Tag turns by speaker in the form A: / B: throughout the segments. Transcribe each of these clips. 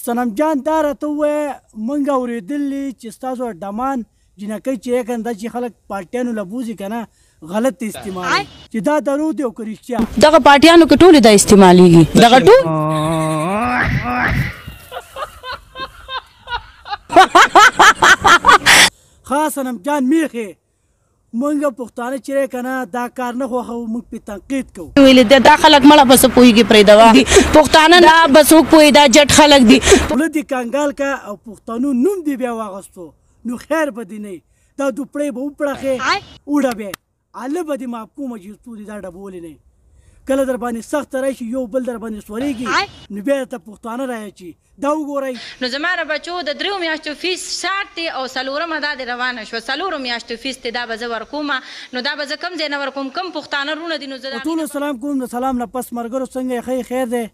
A: صنم جان دا راته ووایه، مونږ اورېدلي چې ستاسو ډمان جینکۍ چې کنه دا چې خلک پارټیانو له بوځي کنه غلط استعمالوي، چې دا دروغ دي او که رښتیا؟
B: دغه پارټیانو کې ټولې دا استعمالیږي، دغه ټول.
A: ښه صنم جان میخې، مونږ پښتانه چې کنه دا کار نه خوښوو، مونږ پرې تنقید کوو.
B: ویلې دا خلک مړه به څه پوهېږي، پرېږدوه دي پښتانه، دا به څوک پوهېږي، دا جټ خلک دي.
A: خوله دې کنګال که او پښتنو نوم دې بیا واغستو نو خیر به دې نه وي، دا دوپړۍ به وپړخې اوډه به هله به دې معاف کومه چې څو دې دا ډبولې نه وي. کله در باندې سخته راشي یو بل در باندې سورېږي نو بیا درته پښتانه رایاچي، دا وګورئ.
C: نو زما د بچو د دریو میاشتو فیس شارټ دی او څلورمه دا دې روانه شوه، څلورو میاشتو فیس دی، دا به زه ورکوم، نو دا به زه کوم ځای نه ورکوم، کوم پښتانه وروڼه دي نو زه
A: په ټولو سلام کوم. د سلام نه پس مرګرو څنګه یې؟ ښه یې؟ خیر دی.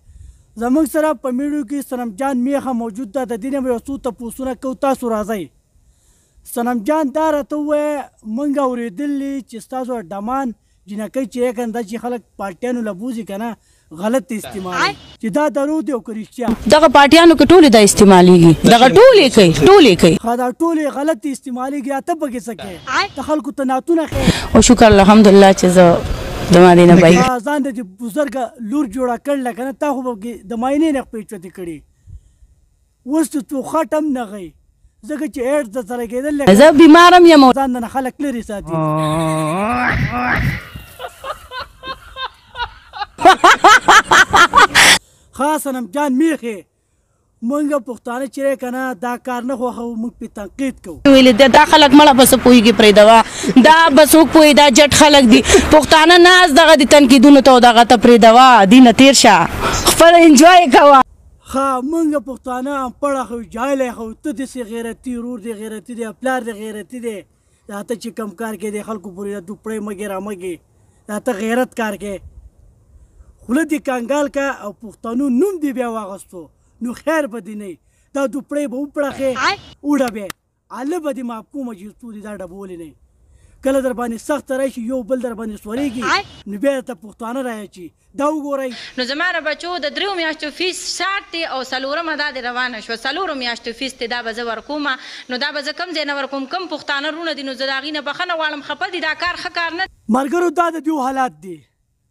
A: زموږ سره په میډیو کې صنم جان میخه موجود ده، د دې نه به یو څو تپوسونه کوو، تاسو راځئ. صنم جان دا راته ووایه، مونږ اورېدلي چې ستاسو ډمان جینکۍ چې کنه دا چې خلک پارټیانو له بوځي کنه غلط استعمالوي، چې دا دروغ دي او که رښتیا؟
B: دغه پارټیانو کې ټولې دا استعمالیږي، دغه ټولې کوي، ټولې کوي.
A: ښه دا ټولې غلط استعمالیږي، ته پکې څه کوې؟ ته خلکو ته نعتونه ښیې.
B: او شکر الحمدلله چې زه زما دې نه بایي.
A: ځان د دې بزرګه لور جوړه کړله که نه، تا خو به پکې د ماینې نه خپې چوتې کړي، اوس ته څو خټ هم نه غوي ځکه چې ایډز در سره کېدل.
B: زه بیمار هم یم.
A: ځان نه خلک لرې ساتي. ښه صنم جان میخې، مونږ پښتانه چې کنه دا کار نه خوښوو، مونږ پرې تنقید کوو.
B: ویلې دا خلک مړه به څه پوهېږي، پرېږدوه، دا به څوک پوهېږي، دا جټ خلک دي. پښتانه ناست دغه دي تنقیدونو ته او دغه ته، پرېږدوه، دې نه تېر شه، خپل انجوای کوه.
A: ښه مونږ پښتانه انپړه خو جاهله خو، ته داسې غیرتي، ورور دې غیرتي دی، پلار دې غیرتي دی، دا ته چې کم کار کوې د خلکو پورې دا دوپړۍ مګې رامګې، دا ته غیرت کار کوې. خوله دې کنګال که او پښتنو نوم دې بیا واغستو نو خیر به دې نه وي، دا دوپړۍ به وپړخې اوډه به هله به دې معاف کومه چې څو دې دا ډبولې نه وي. کله در باندې سخته راشي یو بل در باندې سورېږي نو بیا درته پښتانه رایاچي، دا وګورئ.
C: نو زما د بچو د دریو میاشتو فیس شارټ دی او څلورمه دا دې روانه شوه، څلورو میاشتو فیس دی، دا به زه ورکوم، نو دا به زه کوم ځای نه ورکوم، کوم پښتانه وروڼه دي نو زه د هغوی نه بښنه غواړم، خفه دي، دا کار ښه کار نه.
A: ملګرو دا د دیو حالات دي،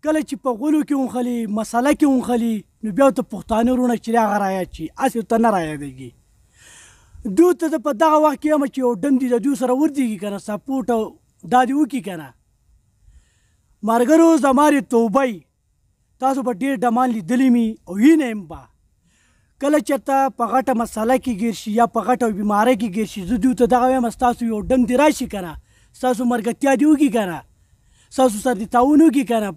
A: کله چې په غولو کې ونښلي مسله کې ونښلي نو بیا ورته پښتانه وروڼه چې هغه رایاد شي، هسې ورته نه رایادېږي. دوی ته زه په دغه وخت کې یم چې یو ډم دي د دوی سره ورځېږي که نه، سپورټ او دا دې وکړي که نه. ملګرو زما دې توبه وي، تاسو به ډېر ډمان لیدلي مي او وینئ هم به، کله چېرته په غټه مسله کې ګیر شي یا په غټه بیمارۍ کې ګیر شي، زه دوی ته دغه وایم ستاسو یو ډم دې راشي که نه، ستاسو ملګرتیا دې وکړي که نه، ستاسو سره دې تعاون وکړي که نه،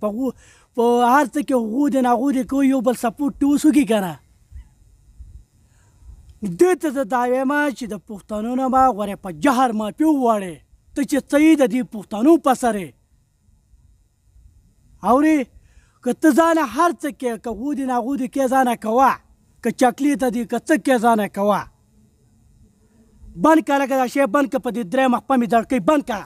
A: په هر څه کې غو دې ناغو دې کوي، یو بل سپورټ دې اوس وکړي که نه. دوی ته زه دا وایم چې د پښتنو نه به غورې په جهر معافي وغواړې، ته چې څه یې د دې پښتنو په سر یې اورې، که ته ځانه هر څه کې که غو دې ناغو دې کې ځانه کوه، که چکلې ته دې که څه کې ځانه کوه، بند که لکه دا شی بند که، په دې درېیمه خپه مې دړکۍ بند که.